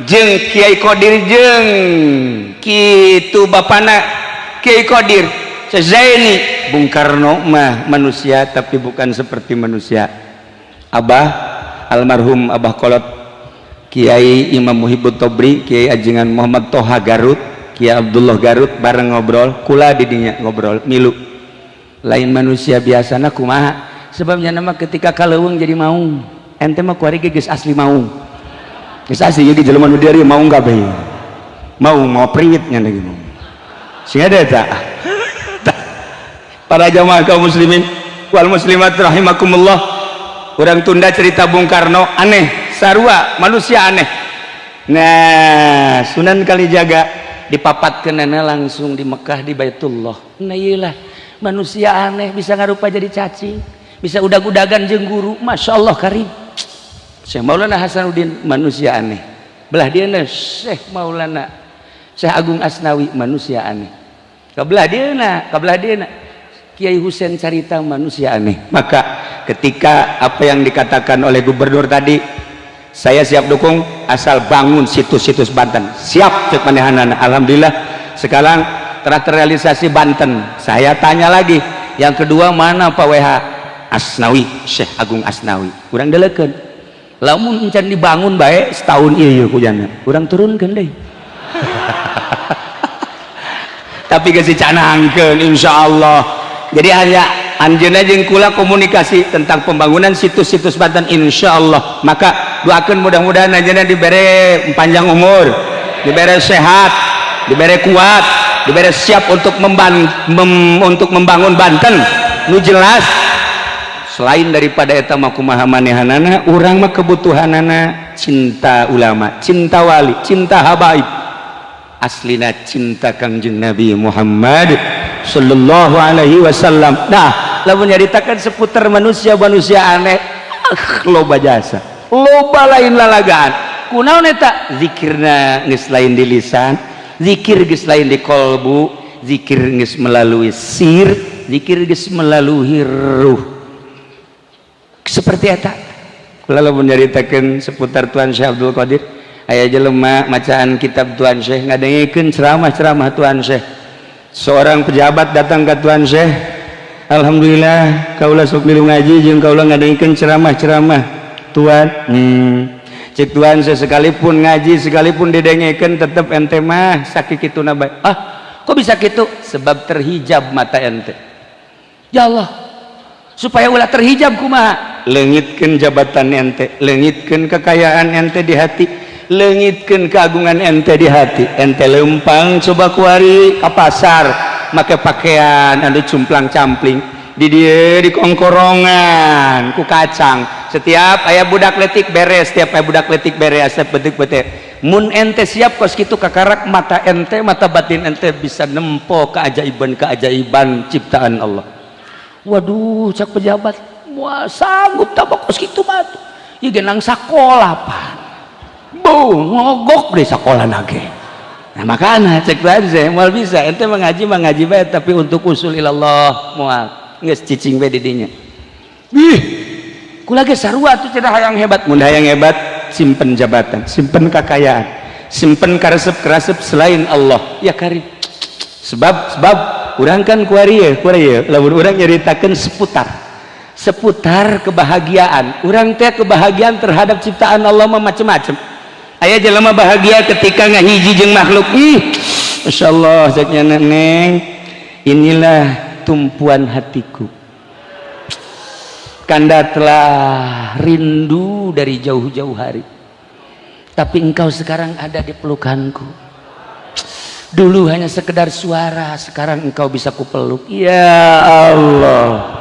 jeung Kiai Kodir, jeung kitu bapana Kiai Kodir Zaini, "Bung Karno mah manusia, tapi bukan seperti manusia." Abah almarhum, Abah Kolot, Kiai Imam Muhibbut Tobri, Kiai Ajengan Muhammad Toha Garut, Kiai Abdullah Garut, bareng ngobrol kula didinya, ngobrol milu, lain manusia biasana kumaha? Sebabnya nama ketika kaleuweung jadi maung. Ente mah kuari ge geus asli maung, geus asli. Jadi jelema nu dieu maung kabeh, maung mau pringit nya lagi maung sing ada tak. Para jamaah kaum muslimin wal muslimat rahimakumullah, urang tunda cerita Bung Karno aneh, sarua manusia aneh. Nah, Sunan Kalijaga dipapatkeun langsung di Mekah, di Baitullah. Nah, iyalah manusia aneh, bisa ngarupa jadi cacing, bisa udag-udagan jeung guru. Masya Allah karim. Syekh Maulana Hasanuddin manusia aneh, belah dia Syekh Maulana Syekh Agung Asnawi manusia aneh, kabelah dia, kabelah dia Kiai Husein carita manusia aneh. Maka ketika apa yang dikatakan oleh gubernur tadi, "Saya siap dukung asal bangun situs-situs Banten," siap cek manehanana. Alhamdulillah, sekarang telah terrealisasi Banten. Saya tanya lagi yang kedua, mana Pak WH Asnawi, Syekh Agung Asnawi? Kurang delekeun, lamun encan dibangun baik setahun, iya kujana kurang turunkan deh. Tapi geus dicanangkeun, insyaallah. Jadi hanya anjeunna jeung kula komunikasi tentang pembangunan situs-situs Banten, insyaallah. Maka doakeun mudah-mudahan anjeunna dibere panjang umur, dibere sehat, dibere kuat, dibere siap untuk membangun Banten nu jelas. Selain daripada eta mah, kumaha manehanana urang mah kebutuhanana cinta ulama, cinta wali, cinta habaib, aslina cinta Kangjeng Nabi Muhammad sallallahu alaihi wasallam. Nah, lamun nyaritakan seputar manusia-manusia aneh, ah, loba jasa, loba lain lalagaan. Kunaon eta? Zikirna geus lain di lisan, zikir geus lain di kolbu, zikir geus melalui sir, zikir geus melalui ruh. Seperti eta kula lamun nyaritakeun seputar Tuan Syekh Abdul Qadir. Aya jelema macaan kitab Tuan Syekh, ngadengekeun ceramah-ceramah Tuan Syekh. Seorang pejabat datang ke Tuan Syekh, "Alhamdulillah, kaula sok milu ngaji jeung kaula ngadengekeun ceramah-ceramah Tuan." Cek Tuan Syekh, "Sekalipun ngaji, sekalipun didengekeun, tetep ente mah sakituna bae." "Ah, kok bisa gitu?" "Sebab terhijab mata ente." "Ya Allah, supaya ulah terhijab kumaha?" "Leungitkeun jabatan ente, leungitkeun kekayaan ente di hati, leungitkeun keagungan ente di hati. Ente lempang coba kuari ke pasar make pakaian anu cumplang campling, di dia di kongkorongan ku kacang. Setiap aya budak letik beres, setiap aya budak letik beres, setiap betik betik. Mun ente siap kos kitu, kakarak mata ente, mata batin ente bisa nempo keajaiban keajaiban ciptaan Allah." "Waduh," cak pejabat, "moal sanggup tak kos kitu mah ieu, genang sakola pan bu ngogok deh sekolah nage." Nah, makanya cek aja, moal bisa ente mengaji mengaji bae, tapi untuk usul ilallah moal, geus cicing bae di dinya. Ih, kula ge sarua tuh, cenah hayang hebat. Mun hayang hebat, simpen jabatan, simpen kekayaan, simpen karesep-karesep selain Allah ya karim. Sebab sebab urang kan kuari ya, kuari ya, lamun urang nyaritakeun seputar seputar kebahagiaan urang teh, kebahagiaan terhadap ciptaan Allah mah macem-macem. Aya jelema bahagia ketika ngahiji jeung makhluk. Ih, Masya Allah, ceknya, "Neng, inilah tumpuan hatiku." Kanda telah rindu dari jauh-jauh hari, tapi engkau sekarang ada di pelukanku. Dulu hanya sekedar suara, sekarang engkau bisa kupeluk. Ya Allah,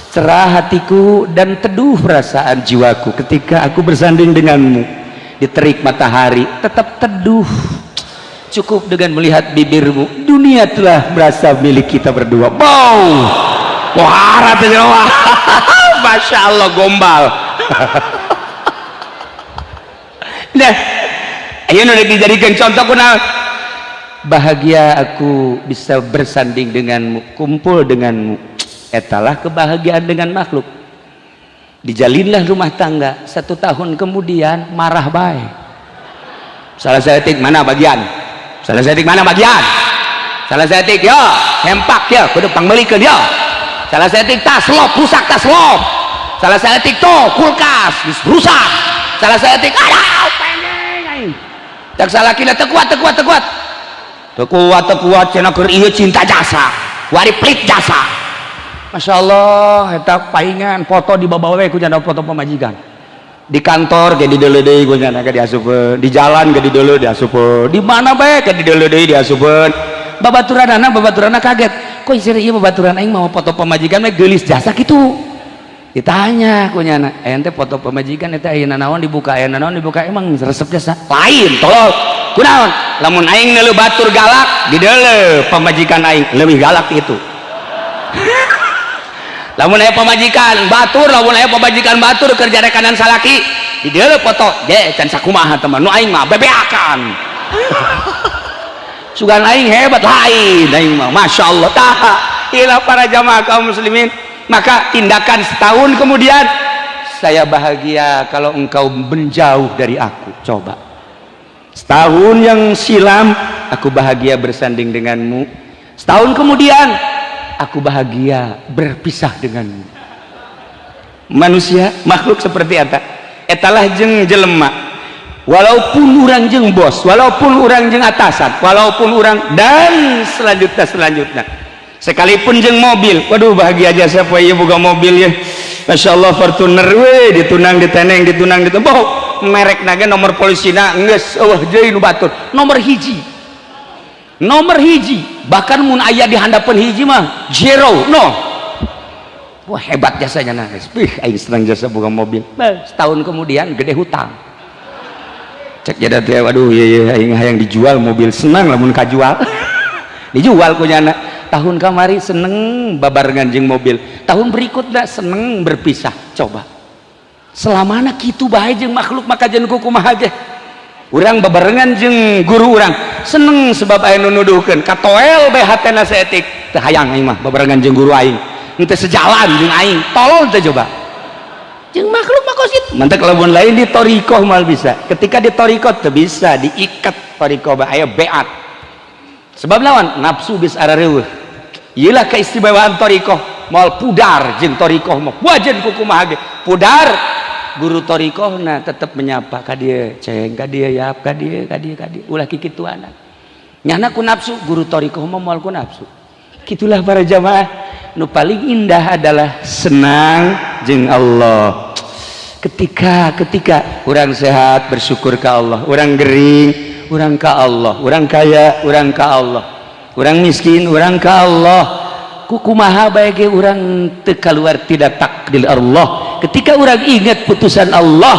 cerah hatiku dan teduh perasaan jiwaku ketika aku bersanding denganmu. Di terik matahari tetap teduh, cukup dengan melihat bibirmu, dunia telah merasa milik kita berdua. Wow, wah, wah, Masya Allah, gombal. Nah, ayo nu dijadikan contoh kunaon? Bahagia aku bisa bersanding denganmu, kumpul denganmu. Etalah kebahagiaan dengan makhluk. Dijalinlah rumah tangga, satu tahun kemudian marah bae. Salah saeutik mana bagian, salah saeutik mana bagian, salah saeutik ya hempak ya kudu pangmeulikeun ya, salah saeutik tas lop rusak, tas lop, salah saeutik tuh kulkas rusak, salah saeutik ada pengen aing. Cek salakina, "Teu kuat, teu kuat, teu kuat, teu kuat, teu kuat." Cenah, keur ieu cinta jasa, wari pelit jasa. Masya Allah, eta paingan foto di bawa we ku janda foto pamajikan. Di kantor ge dideuleu deui ku nyana ge diasupeun, di jalan ge dideuleu diasupeun, di mana bae ge dideuleu deui diasupeun. Babaturanana, babaturanana kaget, kok isir ieu babaturan aing mau foto pamajikan we geulis jasa kitu. Ditanya ku nyana, "Ente foto pamajikan eta aya naon dibuka, aya naon dibuka, emang resep jasa?" "Lain, tolol. Kunaon? Lamun aing neuleu batur galak, dideuleu pamajikan aing leuwih galak itu. Lamun aya pamajikan batur, lamun aya pamajikan batur kerja rekanan salaki, dideuleu foto ge can sakumaha teman nu aing mah bebeakan. Sugan aing hebat, lain aing mah, Masya Allah." Tah, ila para jamaah kaum muslimin, maka tindakan setahun kemudian, saya bahagia kalau engkau menjauh dari aku. Coba, setahun yang silam aku bahagia bersanding denganmu, setahun kemudian aku bahagia berpisah denganmu. Manusia, makhluk seperti eta, etalah jeng jelema. Walaupun orang jeng bos, walaupun orang jeng atasan, walaupun orang dan selanjutnya selanjutnya, sekalipun jeng mobil. Waduh, bahagia aja siapa ya buka mobil ya, Masya Allah, Fortuner we, ditunang diteneng, ditunang ditembok, merek naga, nomor polisina geus eueuh deui nu batur nomor hiji, nomor hiji, bahkan mun aya di handapeun hiji mah zero no. Wah, hebat jasanya. Nah, ih, aing senang jasa buka mobil. Bah, setahun kemudian gede hutang. Cek jada teh, waduh, iya iya, aing hayang dijual mobil, senang lamun kajual. Dijual ku nyana. Tahun kamari seneng babarengan jeung mobil, tahun berikutnya seneng berpisah. Coba, selamana kitu bae jeung makhluk. Maka jeung kumaha ge urang babarengan jeung guru urang seneng, sebab aya nu nuduhkeun katoel bae hatena saeutik, teu hayang aing mah babarengan jeung guru aing, henteu sejalan jeung aing, tolol teh. Coba jeung makhluk mah kos kitu. Mantak lamun lain di thoriqoh mal bisa, ketika di thoriqoh teu bisa diikat. Thoriqoh bae aya beat, sebab lawan nafsu geus arareuweuh. Ieulah keistimewaan thoriqoh, moal pudar jeung thoriqoh mah, wajan kumaha ge pudar. Guru thoriqohna tetep menyapa ka dieu, ceng ka dieu, yap ka dieu, ka dieu, ka dieu, ulah kikituanan. Nyana ku nafsu, guru thoriqoh mah moal ku nafsu. Gitulah para jamaah, nu paling indah adalah senang jeung Allah. Ketika ketika orang sehat, bersyukur ke Allah, orang gering, orang ke Allah, orang kaya, orang ke Allah, orang miskin, orang ke Allah. Kukumaha bae ge urang teu keluar tidak takdir Allah. Ketika orang ingat putusan Allah,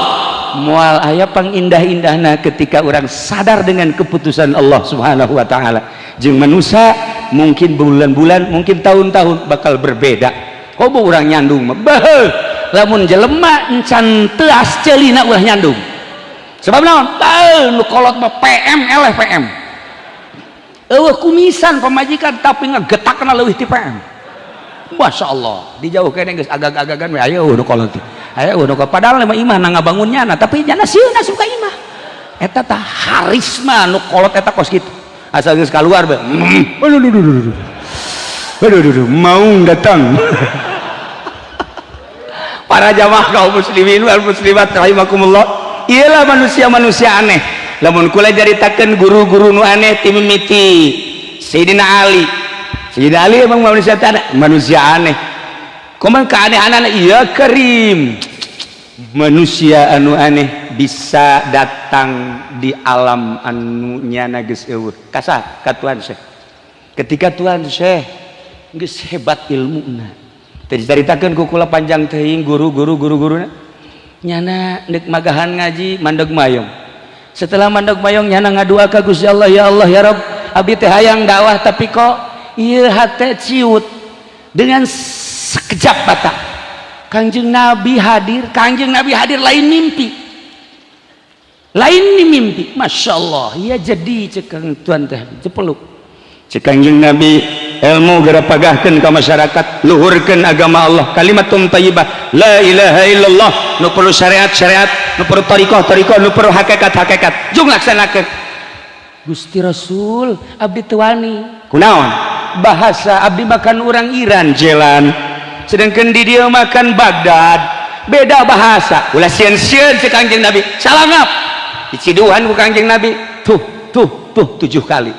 moal aya pangindah-indahna ketika orang sadar dengan keputusan Allah Subhanahu wa taala. Jeung manusia mungkin bulan-bulan, mungkin tahun-tahun bakal berbeda. Komo urang nyandung mah, beuh, lamun jelema encan teuas ceulina ulah nyandung. Sebab naon? Beuh, nu kolot mah PM eleh PM, eueuh kumisan pamajikan tapi ngegetakna leuwih ti PM. Masya Allah, dijauhkeun geus agag-agagan we, ayo nu kolot teh, ayo nu kolot. Padahal mah imah na ngabangun nyana, tapi nyana sieun asup ka imah eta. Tah, harisma nu kolot eta kos kitu, asal geus kaluar bae, aduh aduh aduh aduh aduh aduh, mau datang. Para jamaah kaum muslimin wal muslimat rahimakumullah, iyalah manusia-manusia aneh. Lamun kula caritakeun guru-guru nu aneh ti mimiti Sayyidina Ali. Sayyidina Ali emang manusia aneh, manusia aneh. Kumaha keanehan? Iya, Karim, manusia anu aneh bisa datang di alam anu nyana geus eueuh. Kasa ka Tuan Syekh, ketika Tuan Syekh geus hebat ilmuna, teu dicaritakeun ku kula panjang teuing. Guru guru guru guru nyana nek magahan ngaji, mandeg mayong. Setelah mandeg mayong, nyana ngadua ka Gusti Allah, "Ya Allah, ya Rabb, abdi teh hayang dakwah, tapi kok ieu hate ciut." Dengan sekejap mata Kangjeng Nabi hadir. Kangjeng Nabi hadir, lain mimpi, lain ni mimpi. Masya Allah ya. Jadi cek Tuan teh cepeluk, cek Kangjeng Nabi, "Ilmu geura pagahkeun ka masyarakat, luhurkeun agama Allah, kalimatun thayyibah, la ilaha illallah. Nu perlu syariat syariat, nu perlu thariqah thariqah, nu perlu hakikat hakikat, jung laksanakeun." "Gusti Rasul, abdi teu wani." "Kunaon?" "Bahasa abdi makan orang Iran jalan, sedangkan di dia makan Baghdad, beda bahasa." "Ulah sieun-sieun," cek Kangjeng Nabi. Salangap diciduhan ku Kangjeng Nabi, tuh tuh tuh, tujuh kali.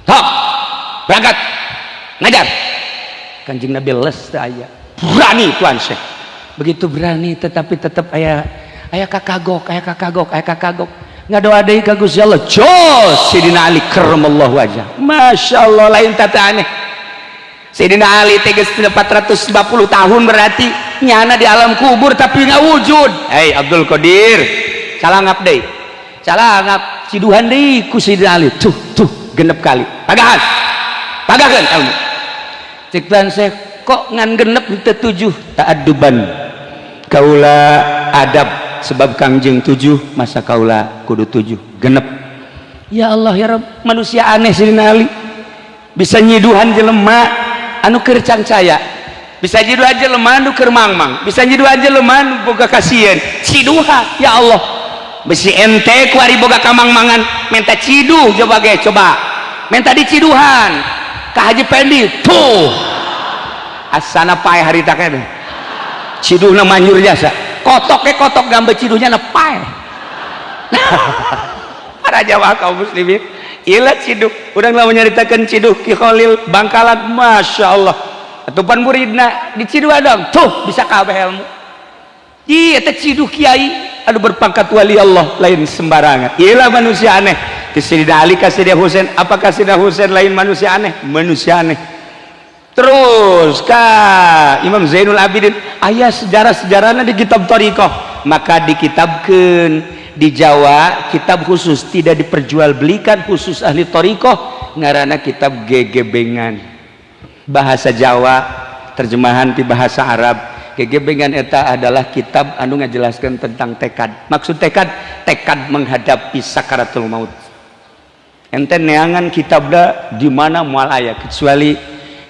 "Tok, berangkat ngajar." Kanjeng Nabi les teu aya. Berani Tuan Syekh, begitu berani, tetapi tetap aya aya kakagok, aya kakagok, aya kakagok. Ngadoa deui ka Gusti Allah. Jos Sidina Ali karramallahu wajah. Masya Allah, lain tata aneh. Sayyidina Ali teh geus 450 tahun, berarti nyana di alam kubur tapi nggak wujud. Hei Abdul Qadir, calangap deui, calangap, ciduhan deui ku Sayyidina Ali, tuh tuh, genep kali. "Pagahan, pagahan ilmu." Cek Tuan Syekh, "Kok ngan genep teu tujuh?" "Ta'adduban, kaula adab, sebab Kangjeng tujuh, masa kaula kudu tujuh, genep." Ya Allah, ya Rabb, manusia aneh Sayyidina Ali, bisa nyiduhan jelema anu keur cangcaya, bisa nyiduhan jelema anu keur mangmang, bisa nyiduhan jelema anu boga kasieun. Ciduha, ya Allah, besi ente kuari boga kamangmangan minta ciduh. Coba ge, coba minta diciduhan ka Haji Pendi tuh, asana pae harita keneh. Ciduhna manjur jasa, kotok ke kotok gambar ciduhnya na pae. Para jamaah kaum muslimin, ilat ciduh urang lah menyeritakan ciduh Ki Khalil Bangkalan. Masya Allah, atupan muridna diciduh dong tuh, bisa kabeh ilmu. Iya, teh ciduh kiai anu berpangkat wali Allah, lain sembarangan. Iyalah, manusia aneh. Ti Sayyidina Ali ka Sayyidina Husain. Apakah Sayyidina Husain lain manusia aneh? Manusia aneh. Terus ka Imam Zainul Abidin, aya sejarah-sejarahnya di kitab thariqah. Maka dikitabkeun di Jawa kitab khusus, tidak diperjualbelikan, khusus ahli thariqah, ngaranna kitab Gegebengan, bahasa Jawa terjemahan di bahasa Arab. Gegebengan eta adalah kitab anu ngajelaskan tentang tekad. Maksud tekad, tekad menghadapi sakaratul maut. Ente neangan kitabna di mana moal aya, kecuali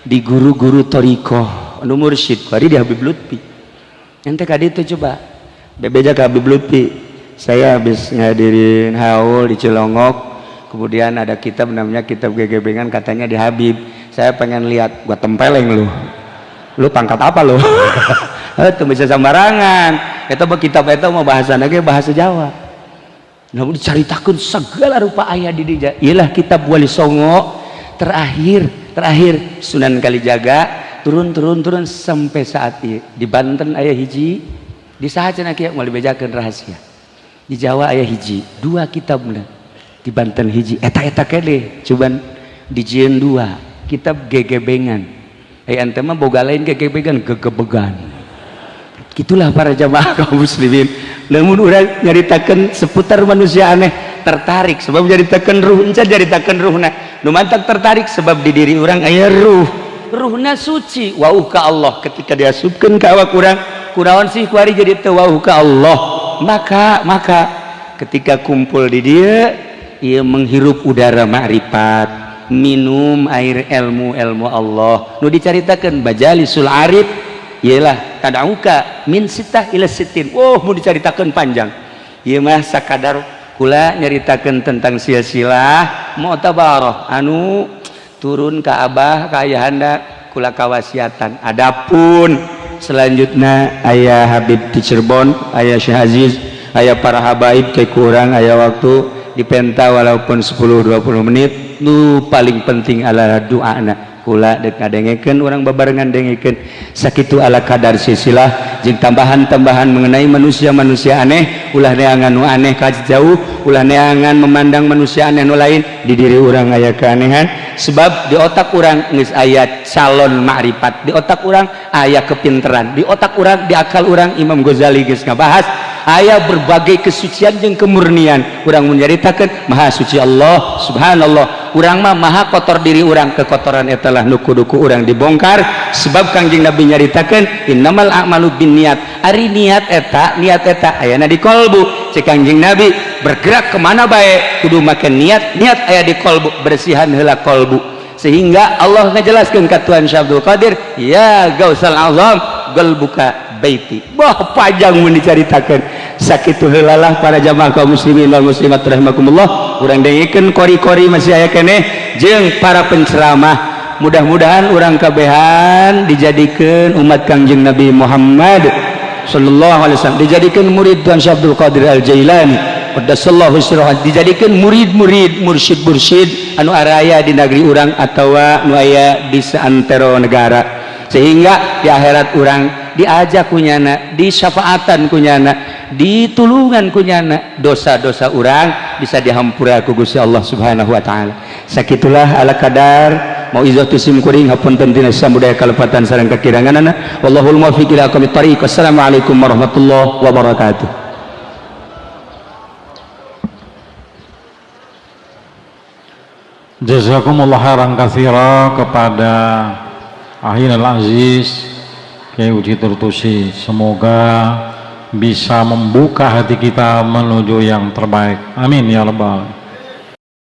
di guru-guru thariqah anu mursyid bari di Habib Lutfi. Ente kadi itu coba bebeja ke Habib Lutfi, "Saya habis ngadirin haul di Cilongok, kemudian ada kitab namanya kitab Gegebengan, katanya di Habib, saya pengen lihat." "Gua tempeleng lu. Lu pangkat apa lu?" Itu bisa sembarangan itu mah. Kitab itu mau bahasa lagi bahasa Jawa, namun diceritakan segala rupa ayat di dia. Ialah kitab Wali Songo terakhir, terakhir Sunan Kalijaga, turun turun turun sampai saat ini. Di Banten aya hiji, di saha cenah kieu, mau dibejakeun rahasia. Di Jawa aya hiji dua kitabna, di Banten hiji, eta eta kene cuman dijieun dua kitab Gegebengan. Eh, ente mah boga lain gegebegan, gegebegan. Gitulah para jamaah kaum muslimin. Namun urang nyaritakeun seputar manusia aneh, tertarik sebab nyaritakeun ruh, encan nyaritakeun ruhna. Nu mantak tertarik sebab di diri urang aya ruh, ruhna suci, wauh ka Allah. Ketika diasupkeun ka awak urang, kunaon sih kuari jadi teu wauh ka Allah? Maka maka ketika kumpul di dia, ia menghirup udara ma'rifat, minum air ilmu, ilmu Allah nu dicaritakan majalisul arif, ialah tadauka min sitah ila sitin. Oh, mau dicaritakan panjang. Ieu mah sakadar kula nyaritakeun tentang silsilah mu'tabarah anu turun ka abah, ka ayahanda kula, kawasiatan. Adapun selanjutnya ayah Habib di Cirebon, ayah Syekh Aziz, ayah para habaib, ke kurang ayah waktu dipenta walaupun 10-20 menit. Nu paling penting adalah doa. Kula dek ngadengekeun, urang babarengan dengekeun. Sakitu ala kadar silsilah jeung tambahan-tambahan mengenai manusia-manusia aneh. Ulah neangan nu aneh ka jauh, ulah neangan memandang manusia aneh nu lain. Di diri urang aya keanehan, sebab di otak urang geus aya calon ma'rifat, di otak urang aya kepinteran, di otak urang, di akal urang. Imam Ghazali geus ngabahas aya berbagai kesucian jeung kemurnian. Urang menyaritakeun maha suci Allah, subhanallah. Urang mah maha kotor diri urang. Kekotoran eta lah nu kudu ku urang dibongkar, sebab Kangjeng Nabi nyaritakeun innamal a'malu binniyat. Ari niat eta, niat eta ayana di kolbu. Cek Kangjeng Nabi, bergerak kemana bae kudu make niat. Niat aya di kolbu, bersihan heula kolbu. Sehingga Allah ngajelaskeun ka Tuhan Syekh Abdul Qadir, ya Gausal Azam, qalbuka baiti. Wah, panjang mun dicaritakeun. Sakitu heula lah, para jamaah kaum muslimin wal muslimat rahimakumullah. Urang dengekeun kori-kori masih aya keneh jeung para penceramah. Mudah-mudahan urang kabehan dijadikeun umat Kangjeng Nabi Muhammad sallallahu alaihi wasallam, dijadikan murid Tuhan Syekh Abdul Qadir Al Jailani qaddasallahu sirrahu, dijadikan murid-murid mursyid-mursyid anu araya di negeri urang atawa nu aya di seantero negara, sehingga di akhirat urang diajak kunyana, disyafaatan kunyana, ditulungan kunyana, dosa-dosa urang bisa dihampura ku Gusti Allah Subhanahu wa taala. Sakitulah ala kadar mauizah ti sim kuring. Hapunten tina samudaya kalepatan sareng kakiranganana. Wallahul muwaffiq ila aqwamit thariq. Wassalamualaikum warahmatullahi wabarakatuh. Jazakumullah khairan katsira kepada Ahin Al-Aziz Kiai Uji Tertusi. Semoga bisa membuka hati kita menuju yang terbaik. Amin ya rabbal alamin.